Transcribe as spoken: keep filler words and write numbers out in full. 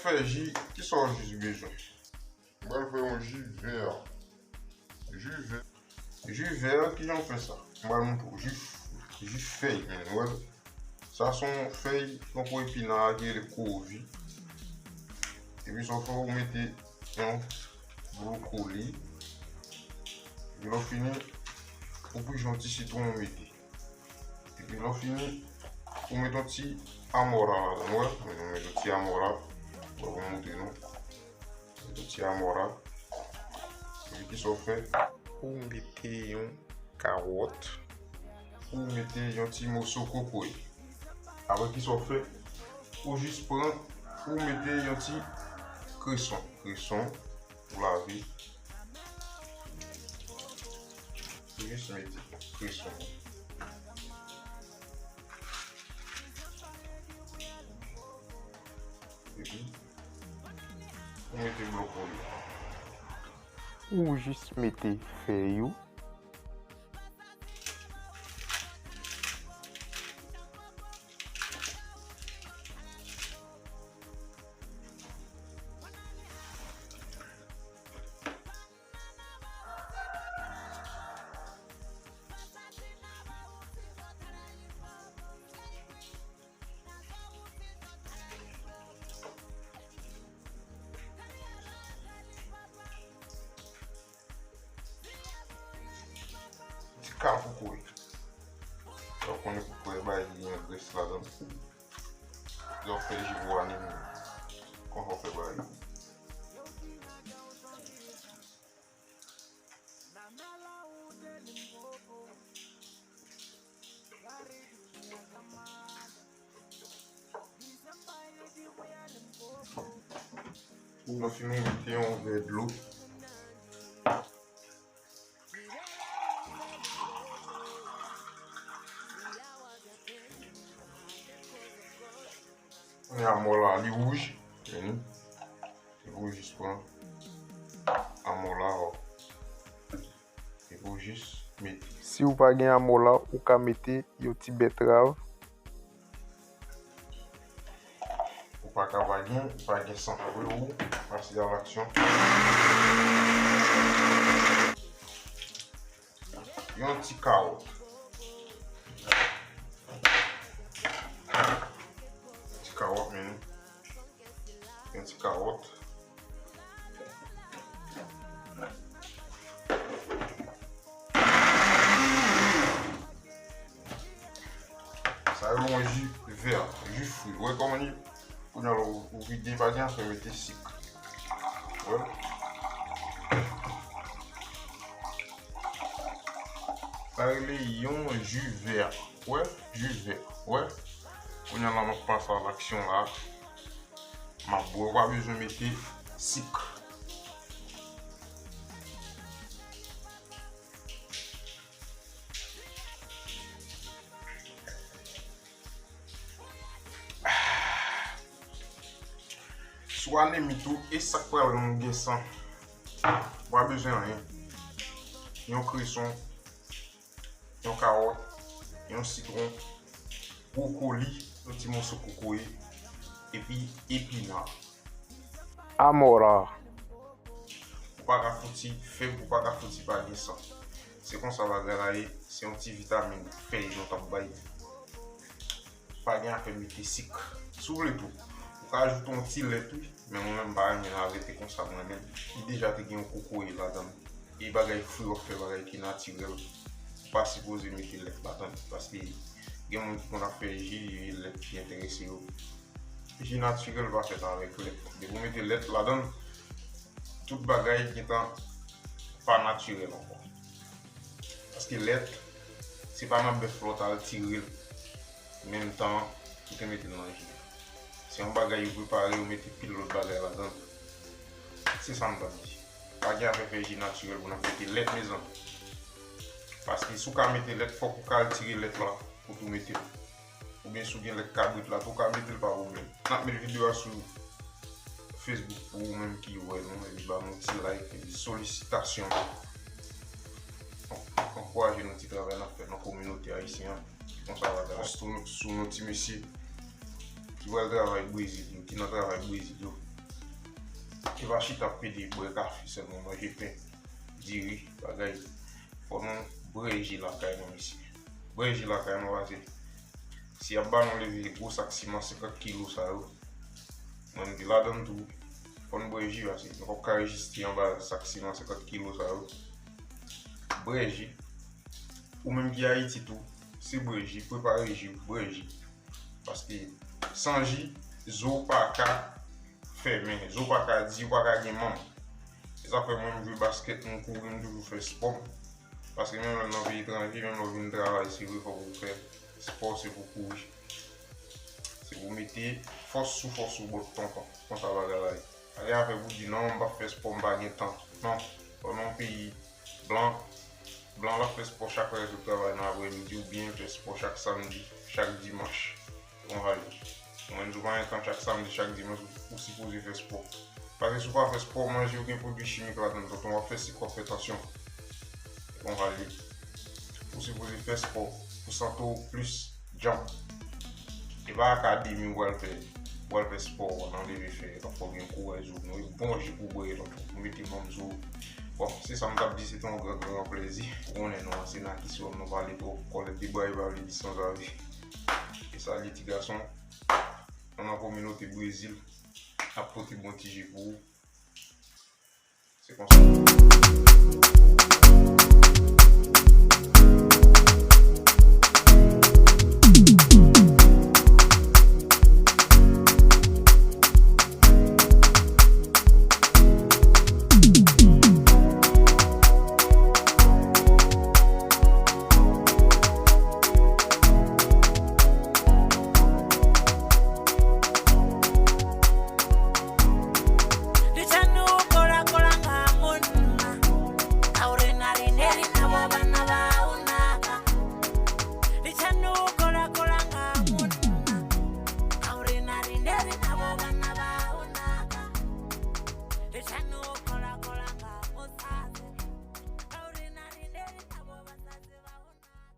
Fè ji, kisa w jis bezwen? M pral fè yon ji vè. Ji vè. Ji vè, kijan w fè sa? M pral montre w. Ji, ji fèy, men, wè. Sa se yon fèy, yon kou epina ki rele kovi. Epi sa w fè, ou mete yon bwokoli. Epi lè w fini, ou pije yon ti sitwon ou mete. Epi lè w fini, ou mete yon ti amòra ladan, wè. Mwen mete yon ti amòra. Mwen pou montre nou. Yon ti amòra. Epi kisa w fè? Ou mete yon kawòt. Ou mete yon ti moso kokoye. Apre kisa w fè? Ou jis pran, ou mete yon ti kreson. Kreson, ou lave. Ou jis mete kreson. Epi, ou mete bwokoli. Ou jis mete fèy ou. Ti ka kokoye. Sa w konnen kokoye bay li gen grès ladan l. Lè w fè ji pou ane, konsa w fè bay li. Pou nou fini mete yon vè dlo. Kounye a amò la, li wouj. Vini. Epi w jis pran amò la, epi w jis mete. Si w pa gen amò la, ou ka mete yon ti bètrav. Ou pa ka pa gen, pa gen san. Apre ou pase a laksyon. Yon ti kawòt. Ti kawòt, men. Yon ti kawòt. Sa yo yon ji vè, ji fwi. Ou wè kòman li? Kounye a la, ou, ou vide, pa gen afè mete sik. Wè. Sa rele yon ji vè. Wè, ji vè. Wè. Kounye a la, m ap pase a laksyon la. M ap bwè, ou pa bezwen mete sik. Si w anemi tou, e sa k pral rann ou gen san. Ou pa bezwen anyen. Yon kreson, yon kawòt, yon sitwon, bwokoli, yon ti moso kokoye, epi epina. Amora. Ou pa ka fouti fèb, ou pa ka fouti pa gen san. Se konsa bagay la ye, se yon ti vitamin fèy nou t ap bay. Pa gen afè mete sik. Si w vle tou, ou ka ajoute yon ti lèt wi, men mwen menm m pa renmen l, rete konsa mwen menm. Li deja te gen yon kokoye ladan l. E bagay fri w ap fè, bagay ki natirèl. Ou pa sipoze mete lèt ladan l, paske gen moun ki konn ap fè ji, e lèt ki enterese yo. Ji natirèl pa fèt avèk lèt. Depi w mete lèt ladan l, tout bagay gentan pa natirèl ankò. Paske lèt, se pa nan bèf la w t al tire l, menm tan ou te mete l nan ji a. Se yon bagay yo prepare, yo mete pil lòt bagay ladan l. Se sa m t ap di. Pa gen afè fè ji natirèl pou n ap mete lèt, mezanmi. Paske si w ka mete lèt, fòk ou ka al tire lèt la pou tou mete l. Oubyen si w gen lèt kabrit la tou, w ka mete l, pa pwoblèm. N ap met videyo a sou Facebook pou ou menm ki wè nou, epi ba nou ti like, epi solisitasyon. Ankouraje nou ti travay n ap fè nan kominote ayisyen an. Konsa va travay. Sou nou, sou nou ti mesye ki pral travay Brezil yo, ki nan travay Brezil yo. E pa chita ap pede bwè kafe sèlman, manje pen, diri, bagay. Fò nou brèje lakay nou, mesye. Brèje lakay nou, paske si y ap ba nou leve gwo sak siman senkant kilo sa yo, mwen m te ladan l tou. Fò n brèje, paske nou p ap ka reziste anba sak siman senkant kilo sa yo. Brèje. Ou menm ki Ayiti tou, se brèje, prepare ji w, brèje. Paske san ji, zo pa ka fèmen, zo pa ka di, ou pa ka gen manm. Se sa fè mwen, m jwe baskèt, m kouri, m toujou fè spò m. Paske menm lè m nan peyi etranje, menm lè w vin travay, se vre, fòk ou fè spò, se pou kouri. Se pou mete fòs sou fòs ou bòt tonton. Konsa bagay la ye. Pa gen afè pou di non, m p ap fè spò, m pa gen tan. Non. Ou nan yon peyi blan, blan la fè spò chak lè sou travay nan aprèmidi oubyen fè spò chak samdi, chak dimanch. Bon, ale. Mwen, si w pa gen tan chak samdi, chak dimanch, ou, ou sipoze fè spò. Paske si w pa fè spò, manje yo gen pwodui chimik ladan l, tonton, w ap fè sik, w ap fè tansyon. Bon, ale. Ou sipoze fè spò pou sante w plis djanm. E pa akademi ou pral fè, ou pral fè spò nan leve fè, fòk ou gen kouraj ou, nou bon ji pou bwè, tonton, pou mete manm sou ou. Bon, se sa m t ap di, se te yon gran, gran plezi. Ou konnen nou an, se Nakiswèm, nou pale twòp, kòlèt de bwa, e pa vle di sanzave. E salye ti gason, nou nan kominote Brezil, ap pote bon ti ji pou ou. Se konsa.